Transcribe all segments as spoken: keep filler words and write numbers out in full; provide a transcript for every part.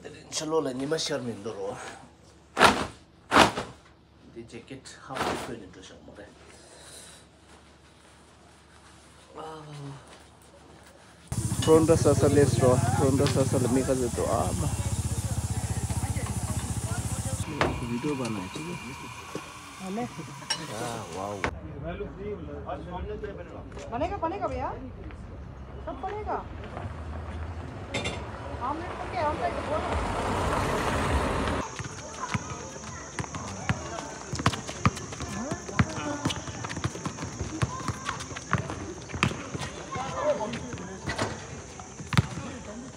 དེ་རིང་ཕྱི་ལོགས་ལ་ཉི་མ་ཤར་མི་འདུག་རོ། འདི་ཇེ་ཀེད་ཧབ་ཏུ་ཕུད་ནས་འགྲོ་ཤག་མ་རེད། ཨ། པྲོན་ཊ་ས་ས་ལས་སོ། པྲོན་ཊ་ས་ས་ལ་མི་ག་ཚོད་འདུག་ཨ་མ། བི་ཌིའོ་བ་ན་ཅི། वाओ। बनेगा, बनेगा भैया, सब बनेगा। ऑमलेट करके ऑमलेट बोलो।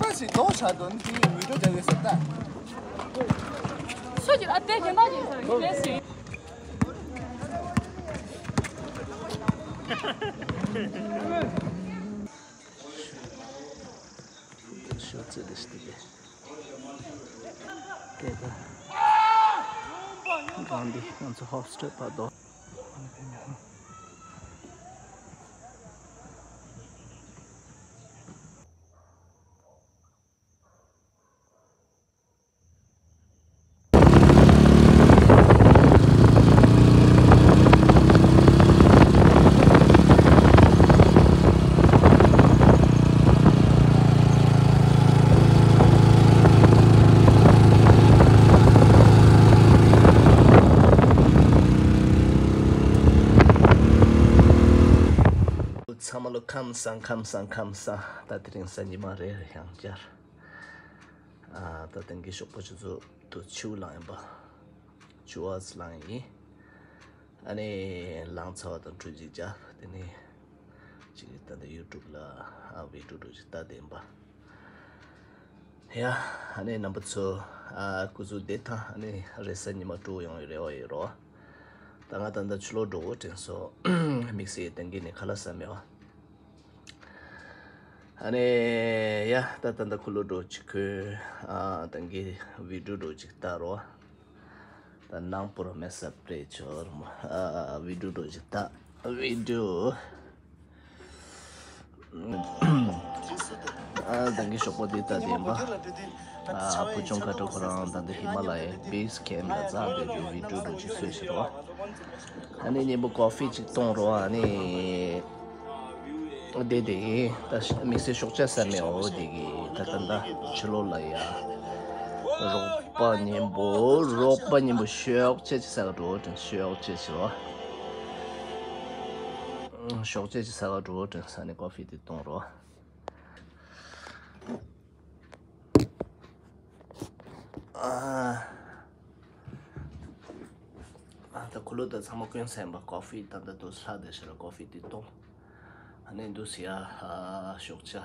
बस ये दो छात्र उनकी वीडियो जगह सकता है। सोच, अत्ते के ना जी सर, कैसे? ཤོག་ཙེ་འདི་ཞིག་སྟེ། དེ་ད་གང་འདི་ང་ཚོ་ཧོབ་སི་ཊེལ་བར་དུ། ཚང་མ་ལོ་ཁམས་བཟང་ཁམས་བཟང་ཁམས་བཟང་། ད་དེ་རིང་གཟའ་ཉི་མ་རེད། ཡང་བསྐྱར། ཨ། ད་ཐེངས་ཀྱི་ཞོགས་པ་ཆུ་ཚོད་དུ་ཆུ་ལངས་ཡིན་པ། ཆུ་བ་ལངས་ཡིན། ཨ་ནི་ལངས་ཚར་བ་དང་ཁྲུས་ཅིག་བྱ། དེ་ནས་ཅིག་ད་ལྟ་ཡུ་ཊུབ་ལ་ཨ་བི་ཌིའོ་འདྲ་ཅིག་ལྟ་བསྡད་ཡིན་པ། ཡ། ཨ་ནི་རྣམ་པ་ཚོ། ཨ། སྐུ་གཟུགས་བདེ་ཐང་། ཨ་ནི་རེས་གཟའ་ཉི་མ་སྤྲོ་ཡོང་བའི་རེ་བ་ཡོད་རོ། ད་ང་ད་ལྟ་ཕྱི་ལོགས་འགྲོ་དགོས་དྲན་སོང་། དམིགས་བསལ་ཐེངས་ཀྱི་ནི་ཁ་ལག་ཟ་མེད་བ། ཨ་ནི་ཡ། ད་ད་ད་ཁུ་ལོ་འགྲོ་ཅིག་ཁོས། ཨ། ཐེངས་ཀྱི་བི་ཌིའོ་འདྲ་ཅིག་ལྟ་རོ། ད་ནང་པོར་མེ་སབ་རེ་ཆོར། ཨ། བི་ཌིའོ་འདྲ་ཅིག་ལྟ། བི་ཌིའོ། ཨ། ཐེངས་ཀྱི་ཞོགས་པ་འདི་ལྟ་བསྡད་ཡིན་པ། ཨ། བུ་ཆུང་ཁ་དྲོ་ཁོ་རང་ད་ལྟ་ཧི་མ་ལ་ཡའི་བེས་ཀེམ་ལ་འཛེགས་བསྡད་རྒྱུ་བི་ཌིའོ་འདྲ་ཅིག་བཟོས་ཤག་རོ། ཨ་ནི་མཉམ་པོ་ཀོ་ཕི་ཅིག་བཏུང་རོ། ཨ་ནི་བསྡད་བསྡད་ཡིན། ད་དམིགས་བསལ་ཞོགས་ཇ་ཟ་མེད། འོ་བསྡད་ཀྱི། ད་ད་ད་ཕྱི་ལོགས་ལ་ཡ། རོགས་པ་མཉམ་པོ། རོགས་པ་མཉམ་པོ་ཞོགས་ཇ་ཅིག་ཟ་ག་འགྲོ་དྲན། ཞོགས་ཇ་ཅིག་རོ། ཞོགས་ཇ་ཅིག་ཟ་ག་འགྲོ་དྲན་ས་ནས་ཀོ་ཕི་དེ་བཏུང་རོ། ཨ། ཨ། ད་ཁུ་ལོ་ད་ཚང་མ་གོན་ཚར་ཡིན་པ། ཀོ་ཕི་ད་ད་དུ་ལྷག་བསྡད་ཤག་ར། ཀོ་ཕི་དེ་བཏུང་། ཨ་ནི་འདུག་སེ་ཡ། ཨ། ཞོགས་ཇ།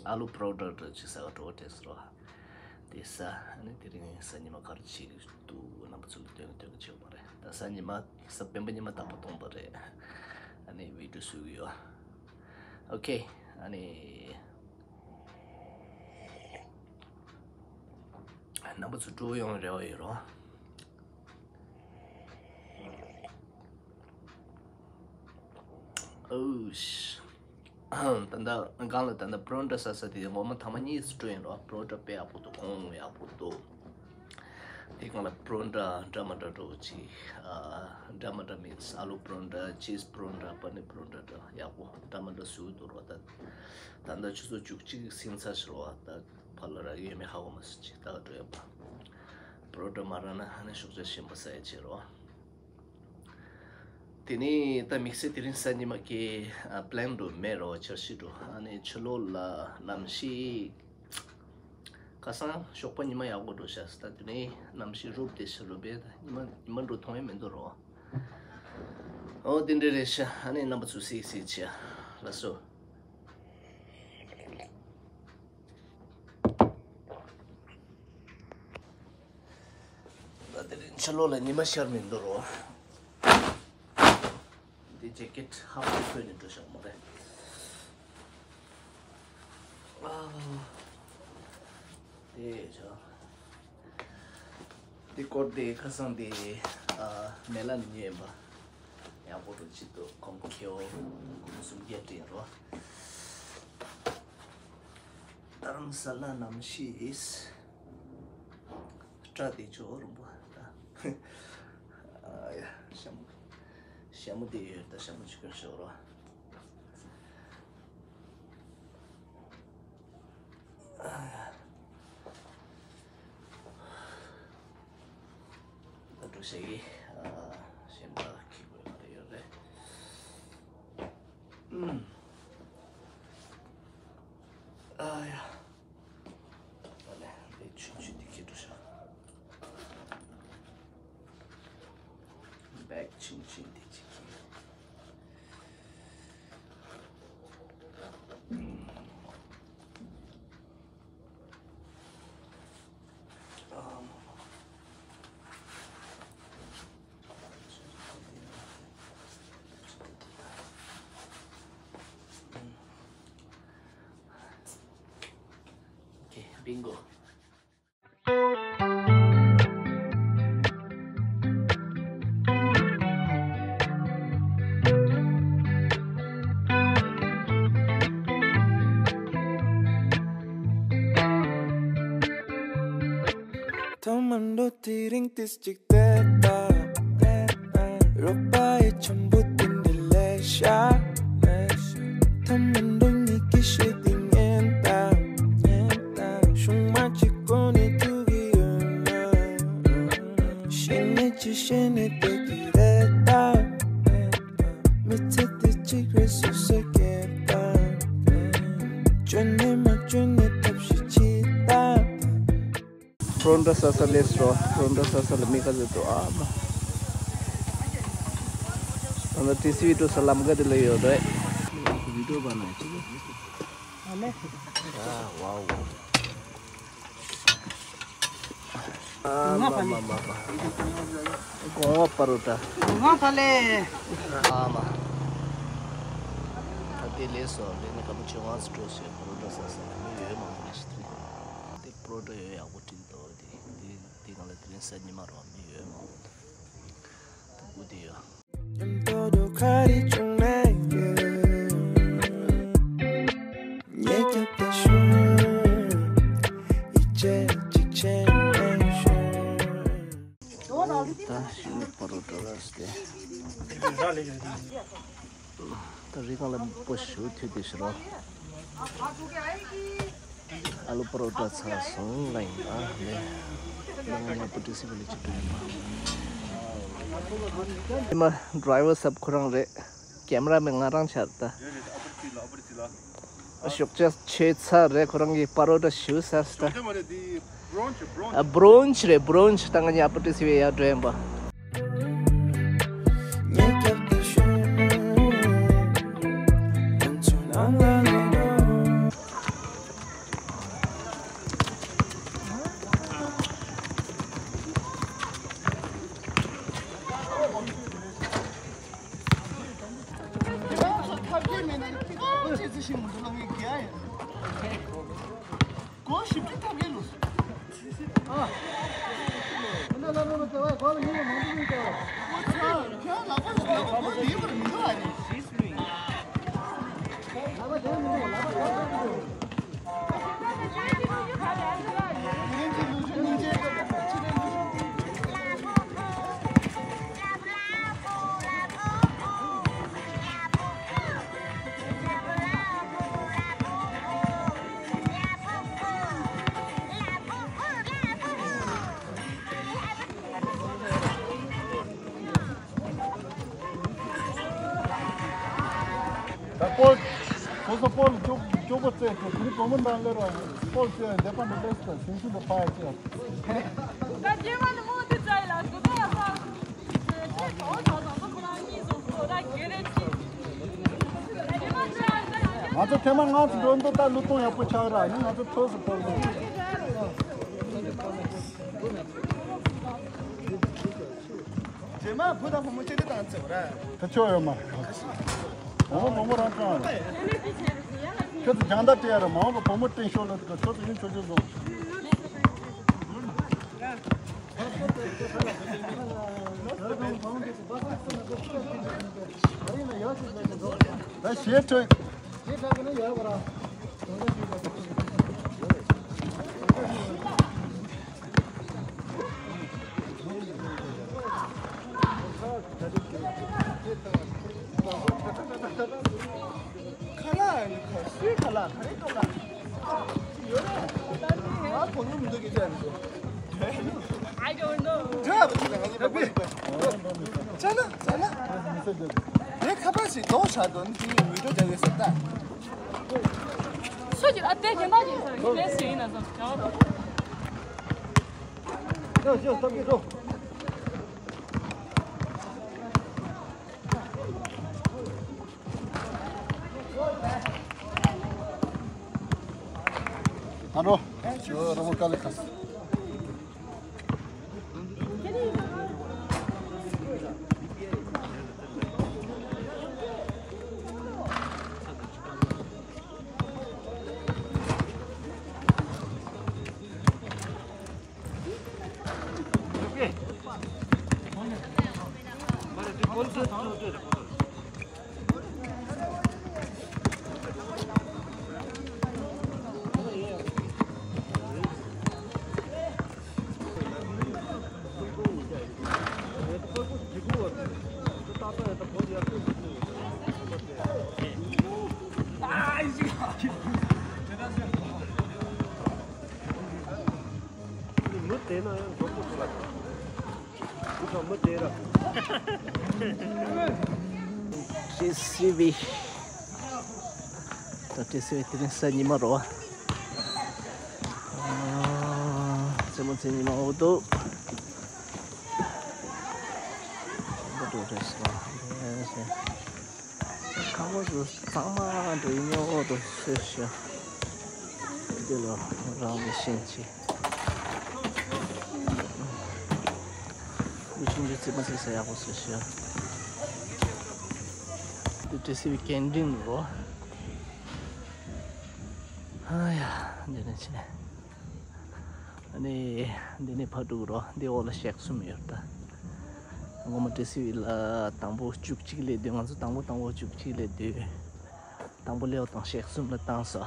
ཨ་ལུ་པ་རོ་ཊ་འདྲ་ཅིག་ཟ་ག་འགྲོ་དྲན་ཟེར་བ། དེ་ཟ། ཨ་ནི་དེ་རིང་གཟའ་ཉི་མ་ག་རེ་བྱེད་ཀྱི་འདུག་རྣམ་པ་ཚོ་ལ་སྟོན་གི་སྟོན་གི་བྱེད་དགོས་པ་རེད། ད་གཟའ་ཉི་མ། གཟའ་སྤེན་པ་ཉི་མ་རྟག་པར་སྟོན་པ་རེད། ཨ་ནི་བི་ཌིའོ་བཟོ་གི་ཡོད། ཨོ་ཁེ། ཨ་ནི། རྣམ་པ་ཚོ་སྤྲོ་པོ་ཡོང་བའི་རེ་བ་ཡོད་རོ། ཨོ་ཤི། ད་ལྟ་སྒང་ལ་ད་ལྟ་པ་རོན་ཊ་ཟ་ས་དེ་ངོ་མ་ཐེངས་མ་གཉིས་སུ་འགྲོ་ཡིན་རོ། པ་རོན་ཊ་དཔེ་ཡག་པོ་འདུག་གོང་ཡག་པོ་འདུག་དེ་སྒང་ལ་པ་རོན་ཊ་འདྲ་མི་འདྲ་འདྲ་བོ་ཅིག་ཨ། འདྲ་མི་འདྲ་མིན་ཨ་ལུ་པ་རོན་ཊ། ཅིས་པ་རོན་ཊ། པ་ནི་པ་རོན་ཊ་འདྲ་ཡག་པོ་འདྲ་མི་འདྲ་བཟོས་འདུག་རོ། ད་ད་ལྟ་ཆུ་ཚོད་བཅུ་གཅིག་ཟིན་ཚར་ཤག་རོ། ད་ཕར་ལ་རག་གི་ཡོད་མེད་ཧ་གོ་མ་སོང་། ཅིག་ལྟ་ག་འགྲོ་ཡ་པ། པ་རོན་ཊ་མ་རག་ན་ཨ་ནི་ཞོགས་ཇ་ཞིམ་པོ་ཟ་ཡ་བྱེད་རོ། དེ་ནས་ད་དམིགས་བསལ་དེ་རིང་གཟའ་ཉི་མ་གི་ཨ། པི་ལན་འདྲ་མེད་རོ། འཆར་གཞི་འདྲ། ཨ་ནི་ཕྱི་ལོགས་ལ་གནམ་གཤིས། ཁ་སང་ཞོགས་པ་ཉི་མ་ཡག་པོ་འདྲ་ཤར་སོང་། ད་དེ་ནས་གནམ་གཤིས་རུབ་བསྡད་ཤག་རུབ་པས་ད་ཉི་མ་ཉི་མ་འདྲ་མཐོང་ཡ་མི་འདུག་རོ། ཨོ་དེ་འདྲ་རེད་ཤག་ཨ་ནི་རྣམ་པ་ཚོ་གཟིགས་གཟིགས་བྱས། ལགས་སོ། ད་དེ་རིང་ཕྱི་ལོགས་ལ་ཉི་མ་ཤར་མི་འདུག་རོ། འདི་ཇེ་ཀེད་ཧབ་ཏུ་ཕུད་ནས་འགྲོ་ཤག་མ་རེད། ཨ། དེ་ཆ། འདི་སྐོར་དེ་ཁ་སང་དེ་ཨ། མེ་ལ་ནི་ཉོས་པ། ཡག་པོ་འདྲ་ཅིག་འདུག་ཁོང་ཁེའུ་སུམ་བརྒྱ་སྤྲད་རོ། རྡ་རམ་ས་ལ་གནམ་གཤིས། སྐྲ་དེ་ཆུ་བོ་རིང་པོ་ད། ཨ་ཡ། ཞྭ་མོ། ཞྭ་མོ་དེ་ཡོད་ད། ཞྭ་མོ་ཆུ་ཁྱོད་ཤོར་བ། ཨ་ཡ། ད་འགྲོ་ཞེས་ཀྱི། ཨ། ཞེན་པ་ཁྱི་གོས་ང་རེ་ཡོད་རེད། ཨུམ། ཨ་ཡ། ཨ་ལེ། དེ་ཆུང་ཆུང་དེ་ཁྱེར་འགྲོ་ཤག་བེག་ཆུང་ཆུང་དེ་ཅིག་ཁྱེར། Okay, bingo. ཐོག་མར་འགྲོ་དུས་རིང་དུས་གཅིག་དེ་ལྟ། རོགས་པ་ཡི་འཆམ་པོ་དེ་འདྲ་ལས་ཤ། ཐོག་མར་འགྲོ་ཉིད་ཀྱི་ཤེས་དེ་ངན་ལྟ། ཤུང་མ་གཅིག་གོ་ནས་ཐུག་གི་ཡོད་ན། ཤེས་ནས་ཅི་ཤེས་ནས་བསྡད་ཀྱི་རེད་ད། མི་ཚེ་འདི་གཅིག་རེད་སུ་ཟེར་གྱི་ད། བཅོས་ནས་མ་བཅོས་ནས་ཐབས་ཤེས་བྱེད་ད། པྲོ་འདྲ་ཟ་ས་སླེབས་སོང་། པྲོ་འདྲ་ཟ་ས་ལ་མི་ག་ཚོད་འདུག་ཨ་མ། ད་ལྟ་ཊི་སི་ཝི་འགྲོ་ས་ལམ་ཁ་དེ་ལ་ཡོད་རེད། བི་ཌིའོ་པ་ན་ཅི། ཨ་ལེ། ཨ་ཝའོ། ཨ་མ་མ་མ་མ། གོང་བ་པ་རོ་ཊ། གོང་བ་ཕ་ལེ། ཨ་མ། ད་དེ་ལས་སོ་ལས་ནི་ཀ་མ་ཆུ་ཝང་སི་འགྲོ་སོ་པ་རོ་ཊ་ཟ་ས་ལ་མི་ཡོད་མང་པོ་ཞིག་དེ་པ་རོ་ཊ་ཡོད་ཡག་པོ་བྲིས་འདུག་དེ་དེ་གང་ལ་དེ་རིང་གཟའ་ཉི་མ་རོ་མི་ཡོད་མང་པོ་འདུག་དགུ་དེ་ཡོད། ད་ཤིང་ནགས་པ་རོ་ཊ་ལ་སྟེ། ད་རི་སྒང་ལ་མི་པོ་ཞུ་དུས་དེ་ཤི་རོ། ཨ་ལུ་པ་རོ་ཊ་ཚར་སོང་ལ་ཡིན་པ་ལས། ང་ང་པུ་ཏི་སི་བི་ལི་ཅི་ཏུ་ཡིན་པ། ཨི་མ་ཌ་རའི་ཝར་སབ་ཁོ་རང་རེད། ཀེམ་ར་མེན་ང་རང་ཆགས་ད། ཞོགས་ཇ་མཆོད་ཚར་རེད། ཁོ་རང་གིས་པ་རོ་ཊ་ཞུ་ཟེར་ད། ཨ་བྷྲོན་ཆི་རེད། བྷྲོན་ཆི་ད་ང་ཉག་པུ་ཏི་སི་བི་ཡ་འགྲོ་ཡིན་པ། ད་སྤོལ། སོ་སོ་སྤོལ་ཅོག་ཅོག་པོ་རྩེ་དེ་དེ་བུ་མོ་འདང་ལེ་ར་སྤོལ་ཅེ་འདེ་པ་འདི་ལེ་སི་སིང་སིང་དུ་ཕ་ཡ་ཅེ། ད་རྒྱལ་བ་ནི་མོ་དེ་ཙ་ཡི་ལ་སུ་ད་ཡ་ས། ང་ཚོ་ཐེངས་མ་ལྔ་ཙམ་འགྲོ་འདུག་ད་ལུས་སྟོང་ཡག་པོ་ཆགས་ར་ནི་ང་ཚོ་ཐོས་སུ་ཕོར་འདུག་རྗེས་མ་བུ་དང་བུ་མོ་ཅི་འདྲ་དང་བརྩེ་བ་ར། ད་ཆོག་ཡོད་མ་རེད། བུ་མོ་བུ་མོ་རང་སྤྲང་རེད། ཁྱོད་ཚོ་རྒྱང་ལྟ་སྤྲད་ཡ་རེད། མ་འོངས་པ་བུ་མོ་སྤྲིན་ཤོར་ལ་ཁྱོད་ཚོ་ཡུན་ཆོག་ཆོག་བཟོ། ད་ཞེ་ཁྲོད། ཞེ་ཁྲོད་ཀྱི་ནི་ཡོད་པ་ར། ད་ཞེ་ཁྲོད་ཀྱི་ནི་ཡོད་པ་ར། I don't know. ཁ་པར་ཞིག་ལོག་བཞག་དོན་དེ་བི་ཌིའོ་རྒྱག་གི་ཟེར་ད། སུ་ཅིག་ཨ་ཏེ་རྒན་པ་ཅིག་ཟེར་ངས་ལས་ཟེར་ཡིན་ན་ཟེར་བྱ་བ་དང་། ཨ་ནོ། ཁྱོད་རང་མོ་དཀའ་ལས་ཁག་ཏི་སི་ཝི། ད་ཏི་སི་ཝི་དེ་རིང་གཟའ་ཉི་མ་རོ། ཨ། རྩེད་མོ་རྩེ་ཉི་མ་འོ་དོ། འདི་འགྲོ་རེད་ཟེར་བ། ཁང་པ་ཚོ་གཙང་མ་འགྲོ་ཡི་ཉོ་འོ་དོ་སེ་ཤ། འདི་ལ་རང་གི་ཤེས་ཆེ། མི་ཆུང་ཆུང་རྩེད་མ་རྩེ་ས་ཡག་པོ་སེ་ཤ། འདི་ཏི་སི་ཝི་ཀེན་ཊིན་རོ། ཨ་ཡ། འདི་ནས་ཕྱིན། ཨ་ནི་འདི་ནས་ཕར་འགྲོ་གི་རོ། འདི་འོག་ལ་གཤེགས་གསུམ་ཡོད་ད། སྔོན་མ་ཏི་སི་ཝི་ལ་དང་པོ་བཅུ་གཅིག་སླེབས་དུས། ང་ཚོ་དང་པོ་དང་པོ་བཅུ་གཅིག་སླེབས་དུས། དང་པོ་སླེབས་དང་གཤེགས་གསུམ་ལ་བཏང་སོ།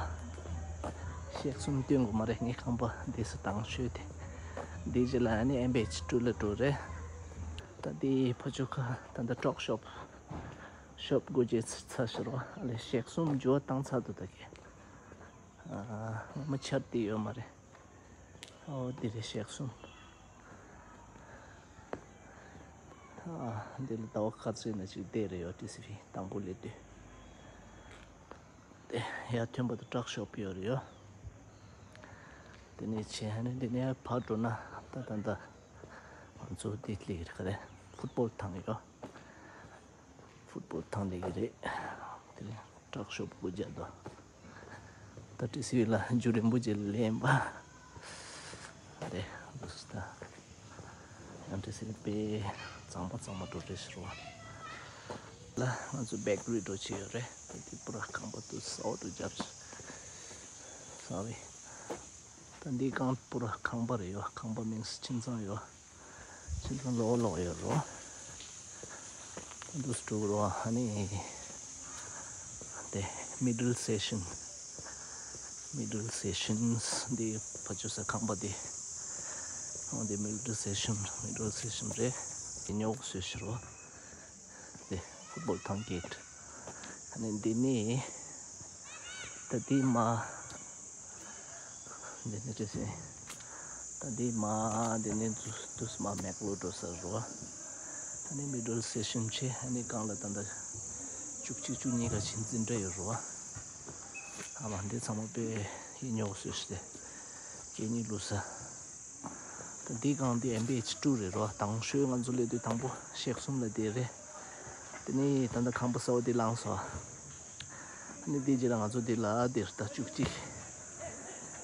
གཤེགས་གསུམ་སྟོན་དགོས་མ་རེད། ངའི་ཁང་པ་འདི་སུ་བཏང་ཤོད་དེ། འདི་རྗེས་ལ་ཨ་ནི་ཨེམ་པི་ཨེཆ་ཊུ་ལ་འགྲོ་རེད། ད་འདི་ཕ་ཆུ་ཁ་ད་ལྟ་ཀྲོག་ཤོབ། ཤོབ་སྒོ་འབྱེད་ཚར་ཤག་རོ། ཨ་ལས་གཤེགས་གསུམ་འགྱུར་བ་བཏང་ཚར་འདུག་ད་གི། ཨ། ངོ་མ་ཆར་དེ་ཡོད་མ་རེད། ཨོ་དེ་རེད་གཤེགས་གསུམ། ཨ། འདི་ལ་ཟླ་བ་ཁ་ཚོད་ན་ཅིག་བསྡད་རེད་ཡོད། ཏི་སི་ཝི་དང་པོ་སླེབས་དུས། དེ་ཡར་ཐོན་པ་དུ་ཀྲོག་ཤོབ་ཡོད་རེད་ཡོད། དེ་ནས་བྱས་ནས་འདི་ནས་ཕར་འགྲོ་ན་ད་ད་ད་ང་ཚོ་འདི་སླེབས་རེད། ག་རེ། ཕུཊ་བོལ་ཐང་ཡོད། ཕུཊ་བོལ་ཐང་སླེབས་ཀྱི་རེད། དེ་རིང་ཀྲོག་ཤོབ་སྒོ་རྒྱག་འདུག་ད་ཏི་སི་ཝི་ལ་རྒྱུ་རིན་པོ་ཆེ་ལེན་པ་རེད་འདུག་ད། ཡང་ཏི་སི་ཝི་དཔེ་གཙང་མ་གཙང་མ་འགྲོ་རེད་ཟེར་བ་ལ། ང་ཚོ་བེ་ཀ་རི་འགྲོ་བྱས་ཡོད་རེད། ད་དེ་པུ་ར་ཁང་པ་དུ་སའོ་དུ་རྒྱབ་ས་བས། ད་འདི་གང་པུ་ར་ཁང་པ་རེད་ཡོད། ཁང་པ་མིན་ཁྱིམ་ཚང་ཡོད། ཁྱིམ་ཚང་ལོག་ལོག་ཡོད་རོ། འདུག་སྤྲུག་རོ། ཨ་ནི་དེ་མི་ཌལ་སེ་ཤན། མི་ཌལ་སེ་ཤན་འདི་ཕ་ཆུ་ས་ཁང་པ་དེ། འོ་དེ་མི་ཌལ་སེ་ཤན། མི་ཌལ་སེ་ཤན་རེད། དེ་ཉོག་སུ་ཤི་རོ། དེ་ཕུཊ་བོལ་ཐང་གེ་ཊི། ཨ་ནི་འདི་ནི་ད་དེ་མ། འདི་ནི་ཅི་ཟེར། ད་འདི་མ་འདི་ནི་དུས་དུས་མ་མེག་ལོ་འགྲོ་ས་རོ། ཨ་ནི་མི་ཌལ་སེ་ཤན་བྱས། ཨ་ནི་གང་ལ་ད་ལྟ་བཅུ་གཅིག་བཅུ་གཉིས་ཀ་ཕྱིན་འཛིན་གྲྭ་ཡོད་རོ། ཨ་མ་འདི་ཚང་མ་དཔེ་ཡིན་ཉོག་སུ་ཤི་སྟེ་གད་སྙིགས་བླུགས་ས། ད་འདི་གང་འདི་ཨེམ་པི་ཨེཆ་ཊུ་རེད་རོ། དང་ཤོས་ང་ཚོ་སླེབས་དུས་དང་པོ་གཤེགས་གསུམ་ལ་བསྡད་རེད། དེ་ནས་ད་ལྟ་ཁང་པ་གསར་པ་འདི་བླངས་སོ། ཨ་ནི་འདི་རྗེས་ལ་ང་ཚོ་འདི་ལ་འདིར་ད་བཅུ་གཅིག་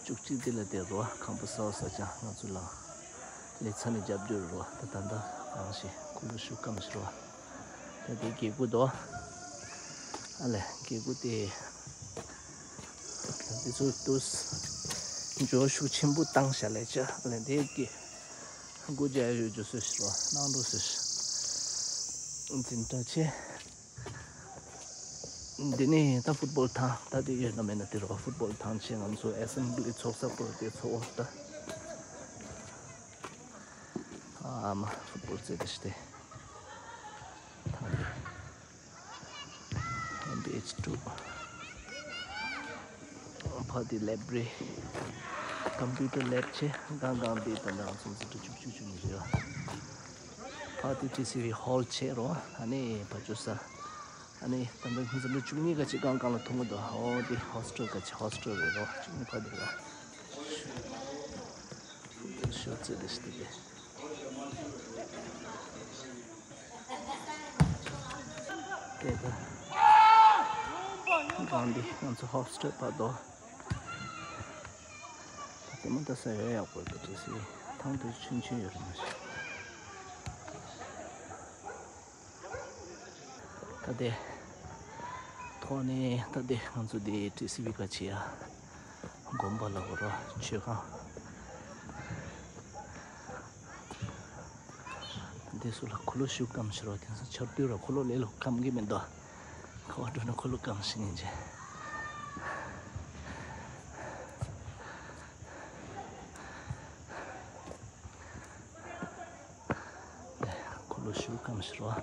བཅུ་གཅིག་འདི་ལ་བསྡད་རོ། ཁང་པ་གསར་པ་ས་ཆ་ང་ཚོ་ལ་ལས་ཚ་ནས་རྒྱབ་སྐྱོར་རོ། ད་ད་ལྟ་གང་ཞིག་ཁུ་ལུ་ཤུ་ཀམ་ཤི་རོ། ད་དེ་རྒྱལ་སྒོ་དོ། ཨ་ལས་རྒྱལ་སྒོ་དེ། ད་དེ་ཚོ་དུས་འཇོ་ཤུགས་ཆེན་པོ་བཏང་བཞག་ལས་ཅ། ཨ་ལས་དེ་གི་སྒོ་རྒྱག་ཡོད་རྒྱུ་སུ་ཤི་རོ། ནང་འགྲོ་སུ་ཤི། འཛིན་གྲྭ་ཆེ། འདི་ནི་ད་ཕུཊ་བོལ་ཐང་ད་དེ་ཡོད་ན་མེད་ན་དེ་རོ། ཕུཊ་བོལ་ཐང་ཆེ། ང་ཚོ་ཨེ་སེམ་བྷི་ལི་ཚོགས་ས་པོ་དེ་ཚོགས་འོག་ད། ཨ་མ་ཕུཊ་བོལ་རྩེད་དེ་ཤི་སྟེ། ཐང་དེ། ཨེམ་པི་ཨེཆ་ཊུ། ཕ་དེ་ལེབ་རི། ཀམ་པུ་ཊར་ལེབ་བྱས་གང་གང་དེ་ད་ལྟ་ང་ཚོ་འཛིན་གྲྭ་བཅུ་གཅིག་བཅུ་གཉིས་རེད་བ། ཕ་དེ་ཊི་སི་ཝི་ཧོལ་བྱས་རོ། ཨ་ནི་ཕ་ཅོ་ས། ཨ་ནི་ད་ལྟ་ང་ཚོ་འཛིན་གྲྭ་བཅུ་གཉིས་ག་ཅིག་གང་གང་ལ་མཐོང་གི་འདུག་ཨོ་དེ་ཧོ་སི་ཊེལ་ག་ཅིག་ཧོ་སི་ཊེལ་རེད་རོ། བཅུ་གཉིས་ཕ་དེ་ར། ཤོག་ཚོད་དེ་ཤི་དེ་དེ། དེ་ད། གང་འདི་ང་ཚོ་ཧོ་སི་ཊེལ་བར་དུ། ད་ལྟད་མོ་ལྟ་ས་ཡོད་ཡག་པོ་འདུག་ཊི་སི་ཝི་ཐང་དུ་ཆུན་ཆུན་ཡོད་རེད་མ་གཞི། ད་ལྟའི་ཐོག་ནས་ད་ལྟའི་ང་ཚོ་འདི་ཊི་སི་ཝི་ག་ཆེ་ཡ་དགོན་པ་ལ་འོ་རོ་མཆོད་ཁང་། འདི་སུ་ལ་འཁོར་ལོ་ཞུ་སྐམ་ཤི་རོ། དེང་སང་ཆར་དུས་ར་འཁོར་ལོ་ལས་ལོ་སྐམ་གི་མི་འདུག་ཁ་བ་འགྲོ་ན་འཁོར་ལོ་སྐམ་ཤི་ཉིན་ཅེ། འཁོར་ལོ་ཞུ་སྐམ་ཤི་རོ།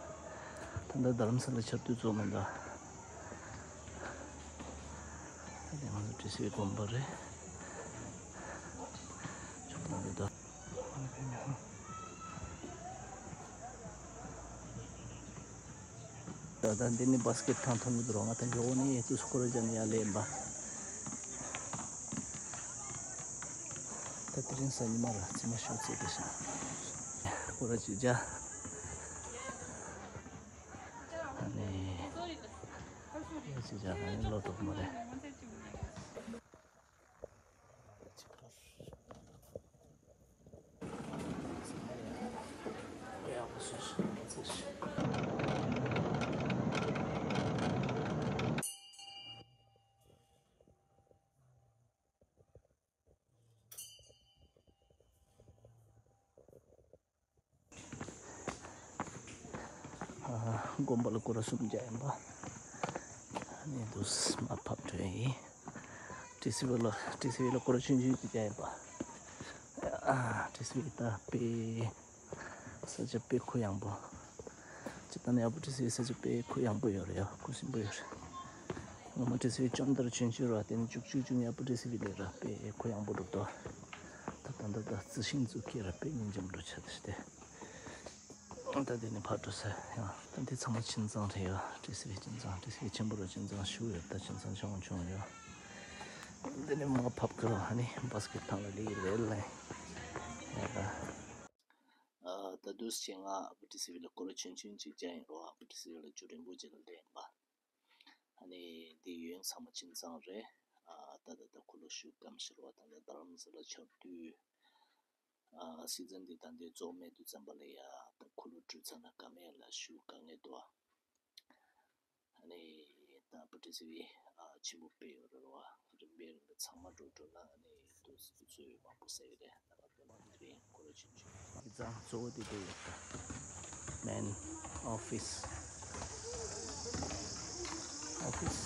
ད་ལྟ་རྡ་རམ་ས་ལ་ཆར་དུས་ཚོགས་མི་འདུག་ད་ལྟ་ང་ཚོ་ཊི་སི་ཝི་དགོན་པ་རེད། ཆོག་ཐང་རེད་ད། ད་ལྟ་འདི་ནི་བྷ་སི་ཀེ་ཊི་ཐང་མཐོང་གི་འདུག་ང་ད་འགྲོ་ནི་དུས་སུ་སྐོར་ར་རྒྱག་ནི་ཡ་ལེན་པ། ད་དེ་རིང་གཟའ་ཉི་མ་ར་རྩིས་མ་ཤོག་ཚེ་དེ་ཤ། སྐོར་ར་ཅིག་རྒྱག་ཨ་ནི། ཅིག་རྒྱག་ཨ་ནི་ལོ་དོག་མ་རེད། དགོན་པ་ལ་སྐོར་ར་གསུམ་བརྒྱབ་ཡིན་པ། ཨ་ནི་དུས་མ་ཕབ་འགྲོ་ཡིན། ཊི་སི་ཝི་ལ་ཊི་སི་ཝི་ལ་སྐོར་ར་ཆུང་ཆུང་ཅིག་བརྒྱབ་ཡིན་པ། ཨ་ཊི་སི་ཝི་ད་དཔེ་ས་ཆ་དཔེ་གུ་ཡངས་པོ། སྤྱིར་བཏང་ནས་ཨ་པ་ཊི་སི་ཝི་ས་ཆ་དཔེ་གུ་ཡངས་པོ་ཡོད་རེད་ཡ། གུ་སིམ་པོ་ཡོད་རེད། ངོ་མ་ཊི་སི་ཝི་ཅོམ་ལྡར་ཆུང་ཆུང་ར་དེ་ནི་བཅུ་གཅིག་བཅུ་གཉིས་ཨ་པ་ཊི་སི་ཝི་ལས་ར་དཔེ་གུ་ཡངས་པོ་འགྲོ་འདུག་ད་ད་ད་ད་རྩི་ཤིང་བཙུགས་ཀྱི་ར་དཔེ་སྙིང་རྗེ་མོ་འགྲོ་ཆ་དེ་ཤི་དེ། ད་དེ་ནི་ཕར་འགྲོ་ས་ཡང་ད་འདི་ཚང་མ་ཁྱིམ་ཚང་རེད་ཡ། ཊི་སི་ཝི་ཁྱིམ་ཚང་། ཊི་སི་ཝི་ཆེན་པོ་ར་ཁྱིམ་ཚང་ཞུ་ཡོད། ད་ཁྱིམ་ཚང་ཆུང་ཆུང་ཡོད། འདི་ནི་མ་ཕབ་ཀི་ར་ཧ་ནི་བྷ་སི་ཀེ་ཊི་ཐང་ལ་ལི་རེད་ལ་ཡ་ད། ཨ་ད་དུས་ཆེ་ང་ཨ་པ་ཊི་སི་ཝི་ལ་སྐོར་ར་ཆུང་ཆུང་ཅིག་བྱས་ཡིན་རོ། ཨ་པ་ཊི་སི་ཝི་ལ་རྒྱུ་རིན་པོ་ཆེ་ལ་ལེན་པ། ཨ་ནི་འདི་ཡོན་ཚང་མ་ཁྱིམ་ཚང་རེད། ཨ་ད་ད་ད་འཁོར་ལོ་ཞུ་སྐམ་ཤི་རོ། ད་ད་རྡ་རམ་ས་ལ་ཆར་དུས་ཨ་སི་ཛན་འདི་ད་འདི་རྫོགས་མེད་དུས་ཙམ་པ་ལ་ཡ་ད་འཁོར་ལོ་བྲུས་ཚར་ན་དཀའ་མེད་ལ་ཞུ་དཀའ་ངལ་འདུག་ཨ་ནི་ད་ཨ་པ་ཊི་སི་ཝི་ཨ་ཆེན་པོ་དཔེ་ཡོད་རེད་བ། རིམ་པས་རིམ་པས་ཚང་མ་འགྲོ་འགྲོ་ན་ཨ་ནི་དུས་སུ་ཚོད་མང་པོ་ཟེར་གི་རེད། ད་ང་ཚོ་དེ་རིང་སྐོར་ར་ཆུང་ཆུང་། ཡིག་ཚང་གཙོ་བོ་དེ་དེ་ཡོད་ད། མེན་ཨོ་ཕིས། ཨོ་ཕིས།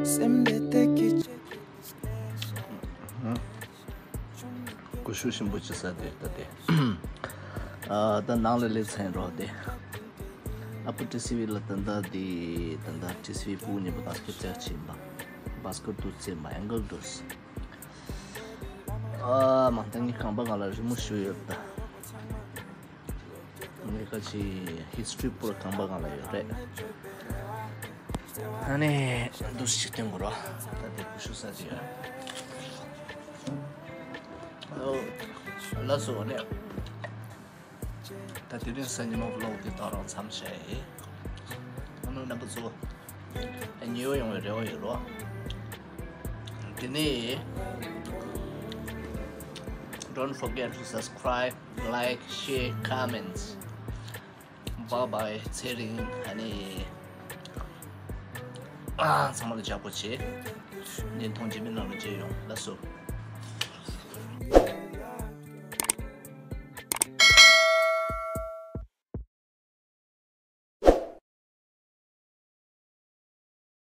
སེམས་དེ་དེ་སྐད་ཆ། ཀུ་ཤུ་ཞིམ་པོ་ཅི་ཟ་དེ་ད་དེ། ཨ་ད་ནང་ལ་སླེབས་ཚར་རོགས་དེ། ཨ་པ་ཊི་སི་ཝི་ལ་ད་ད་དེ་ད་ད་ཊི་སི་ཝི་སྤུ་གུ་གཉིས་པོ་བྷ་སི་ཀེ་ཊི་རྩེག་ཕྱིན་པ། བྷ་སི་ཀེ་ཊི་དུ་རྩེག་པ་ཨེང་གལ་དུ། ཨ་མ་ད་ངའི་ཁང་པ་སྒང་ལ་རི་མོ་བཞུགས་ཡོད་ད། ངའི་ཁ་ཆེ་ཧི་སི་ཊོ་རི་པོ་ར་ཁང་པ་སྒང་ལ་ཡོད་རེད། ཨ་ནི་འདུག་ཞིག་སྟོན་དགོས་རོ། ད་དེ་ཀུ་ཤུ་ཟ་ཅི་ཡོད། ཨོ། ལགས་སོ་ནས། ད་དེ་རིང་གཟའ་ཉི་མ་ཝི་ལོག་འདི་ད་རང་མཚམས་བཞག་ཡིན། ཨ་ནུ་རྣམ་པ་ཚོ་ཉེ་བོ་ཡོང་བའི་རེ་བ་ཡོད་རོ། དེ་ནས། Don't forget to subscribe, like, share, comments. Bye bye. ཚེ་རིང་ཨ་ནི། ཨ་ཚང་མ་ལ་ཇག་པོ་བྱེད། བརྙན་ཐུང་རྗེས་མའི་ནང་ལ་མཇལ་ཡོང་། ལགས་སོ།